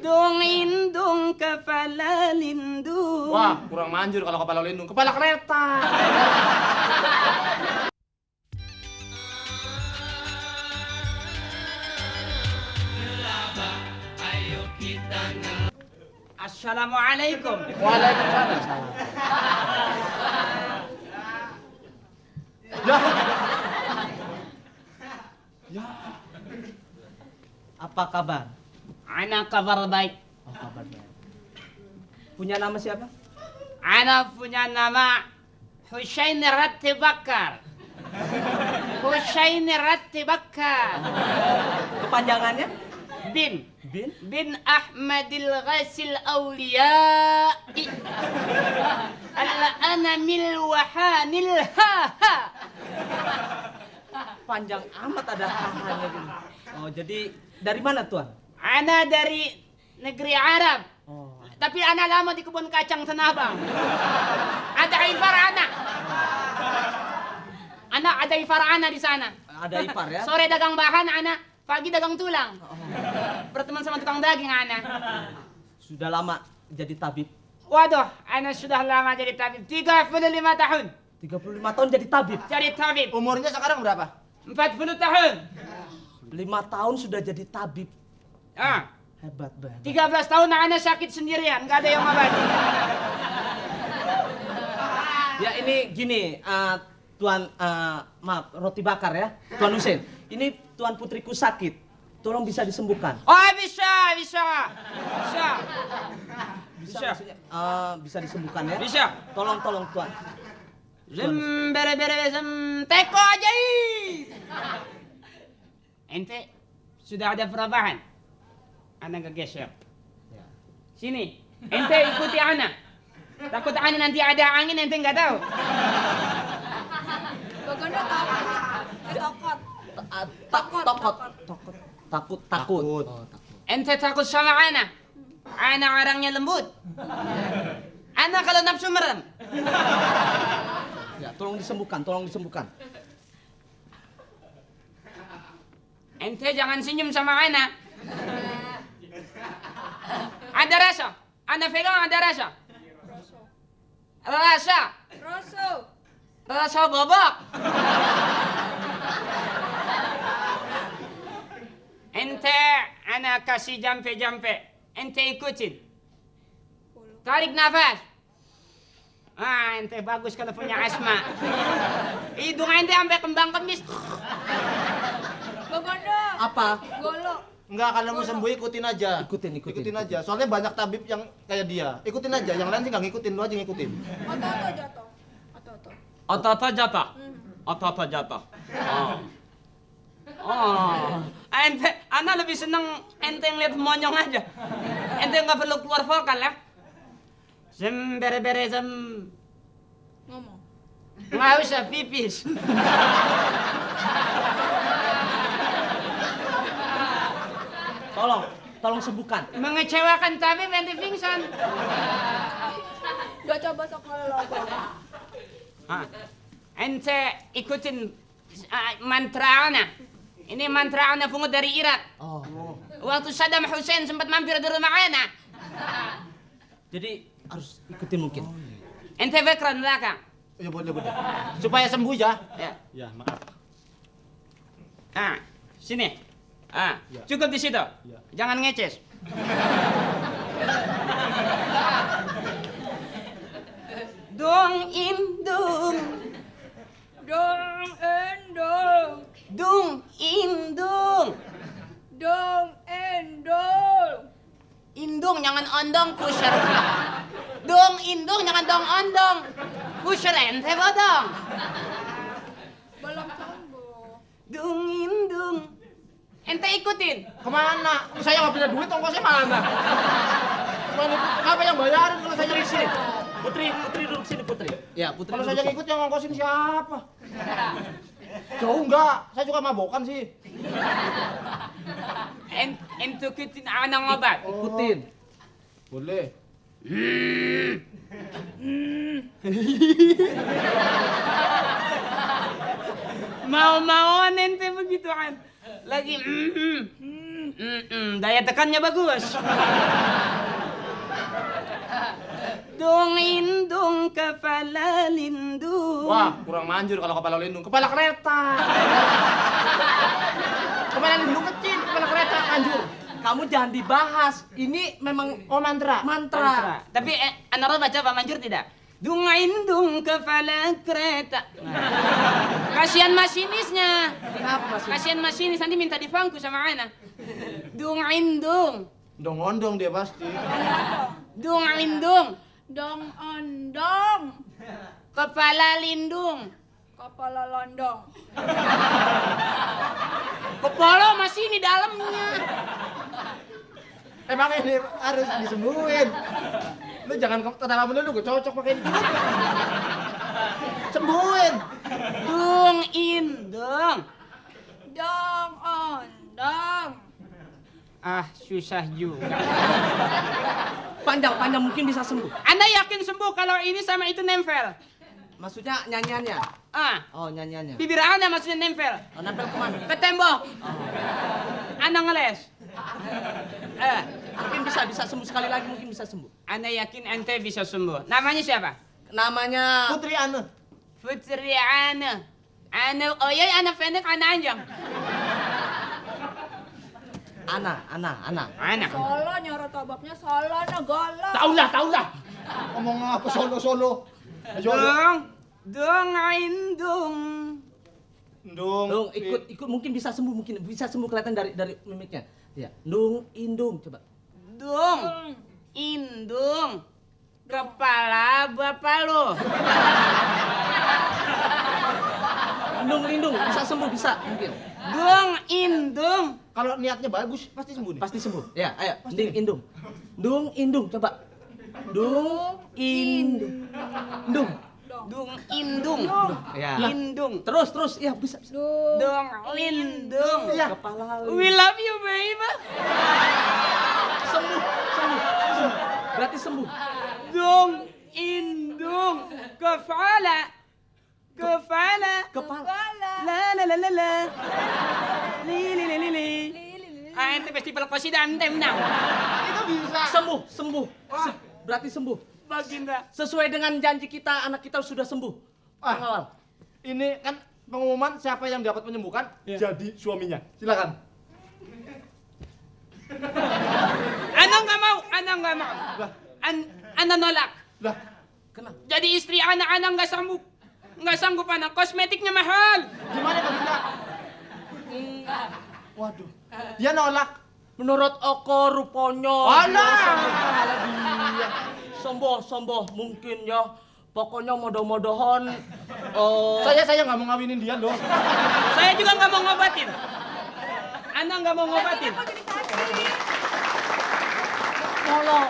Dung indung kepala lindung. Wah, kurang manjur kalau kepala lindung. Kepala kereta. Assalamualaikum. Waalaikumsalam. Ya. Ya. Apa kabar? Ana kabar baik. Oh, kabar baik. Punya nama siapa? Ana punya nama Husain Ratti Bakar. Husain Ratti Bakar. Kepanjangannya? Bin. Bin? Bin Ahmadil Ghasil Awliya'i. Ana mil wahanil ha. Panjang amat ada hahanya gitu. Oh, jadi dari mana tuan? Ana dari negeri Arab. Oh. Tapi ana lama di kebun kacang Tanah Abang. Ada ipar ana. Ana ada ipar ana di sana. Ada ipar ya? Sore dagang bahan ana, pagi dagang tulang. Oh. Berteman sama tukang daging ana. Sudah lama jadi tabib. Waduh, ana sudah lama jadi tabib. 35 tahun. 35 tahun jadi tabib. Jadi tabib. Umurnya sekarang berapa? 40 tahun. 5 tahun sudah jadi tabib. Ah, Hebat banget. 13 tahun ana sakit sendirian, nggak ada yang ngobati. Ya ini gini, Tuan, maaf, roti bakar ya, Tuan Husein. Ini Tuan putriku sakit, tolong bisa disembuhkan. Oh, bisa. Bisa, maksudnya, bisa disembuhkan ya? Bisa. Tolong Tuan. Bere teko ajaib. Ente sudah ada perubahan. Ana geser. Ya. Sini. Ente ikuti ana. Takut ana nanti ada angin ente nggak tahu. Bagaimana takut? Takut. Takut. Oh, takut. Ente takut sama ana. Ana orangnya lembut. Ana kalau nafsu merem. Ya, tolong disembuhkan. Ente jangan senyum sama ana. Ada rasa. Ana pegang ada rasa. Rasa bobok. Ente ana kasih jampe. Ente ikutin. Tarik nafas. Ente bagus kalau punya asma. Hidung ente sampai kembang kemis. Bagaimana? Apa? Golok. Enggak, kalau mau sembuh ikutin aja. Ikutin. Ikutin aja. Soalnya banyak tabib yang kayak dia. Ikutin aja. Yang lain sih nggak ngikutin, lu aja ngikutin. Otot jatuh. Otot jatuh. Otot jatuh. Oh. Ente, ana lebih seneng ente ngeliat monyong aja. Ente nggak perlu keluar vokal ya. Bere Ngomong. nggak usah pipis. Tolong sembuhkan. Mengecewakan tabib ente pingsan. Udah coba sekolah logo. Ente ikutin mantra ana. Ini mantra ana pungut dari Irak. Oh. Waktu Saddam Hussein sempat mampir di rumah ana. Jadi harus ikutin mungkin. Ente background belakang. Ya boleh. Supaya sembuh ya. Ya. Ya, maaf. Sini. Ya. Cukup di situ. Ya. Jangan ngeces. Dong indung. Dong endong. Dung indung. Dong endong. Indung jangan ondong pusher. Dong indung jangan dong ondong. Pusher ente bodong. Belum sembuh. Dung indung. Ente ikutin. Kemana? Saya nggak punya duit, ongkosnya mana? Apa yang bayarin kalau saya di sini? Putri duduk sini, Putri. Ya, Putri Kalau duduk saya sini. ngikut yang ngongkosin siapa? Jauh enggak, saya juga mabokan sih. Ente ikutin ana ngobat. Ikutin. Boleh. Mau-mauan ente begituan. Lagi Daya tekannya bagus. Dung indung kepala lindung. Wah, kurang manjur kalau kepala lindung. Kepala kereta. Kepala lindung kecil, kepala kereta manjur. Kamu jangan dibahas. Ini memang Oh, mantra. mantra. Tapi anak baca Pak Manjur tidak? Dung indung kepala kereta. Kasihan masinisnya. Kenapa masih? Kasihan masinis nanti minta dipangku sama Ana. Dung indung. Dong-ondong dia pasti. Dung indung. Dong ondong. Kepala lindung. Kepala londong. Kepala masih di dalamnya. Emang ini harus disembuhin. Lu jangan ketawa melulu, gue cocok pakai ini. Sembuhin. Dung indung. Dong ondong. Ah, susah juga. Panjang mungkin bisa sembuh. Anda yakin sembuh kalau ini sama itu nempel? Maksudnya nyanyiannya. Ah, Oh, nyanyiannya. bibir Anda maksudnya nempel. Oh, nempel kemana? Ke tembok. Anda ngeles. Mungkin bisa sembuh sekali lagi, mungkin bisa sembuh. Anda yakin ente bisa sembuh? Namanya siapa? Namanya Putri Ane. Putri Ana. Ana, oh iya, Ana pendek, Ana anjang. Ana. Ana. Solo nyoro tobaknya solo negala. Tahu lah. Ngomong apa solo. Ayo. Dung indung. Dung, ikut mungkin bisa sembuh kelihatan dari mimiknya. Ya, Dung indung coba. Dung indung. Kepala bapak lu. Indung lindung bisa sembuh bisa mungkin. Dung indung. Kalau niatnya bagus pasti sembuh nih. Pasti sembuh. Ya, ayo, indung. Dung indung coba. Dung indung. Dung. Dung indung. Ya. Indung. Terus ya bisa. Dung lindung. Iya. Kepala We love you, baby. sembuh. Berarti sembuh. Dung indung. Kepala. La. Li. Ah, ente festival qasidah ente menang. Itu bisa. Sembuh. Berarti sembuh. Baginda. Sesuai dengan janji kita, anak kita sudah sembuh. Ah. Pengawal. Ini kan pengumuman siapa yang dapat menyembuhkan jadi suaminya. Silakan. Ana nggak mau. Lah, Ana nolak. lah. Kenapa? Jadi istri Ana nggak sanggup. Nggak sanggup Ana. Kosmetiknya mahal. Gimana Baginda? Waduh. Dia nolak. Menurut Oko ruponya Alah. dia somboh mungkin ya. Pokoknya modo-modohon Saya nggak mau ngawinin dia loh. Saya juga nggak mau ngobatin. Ana nggak mau ngobatin. kalau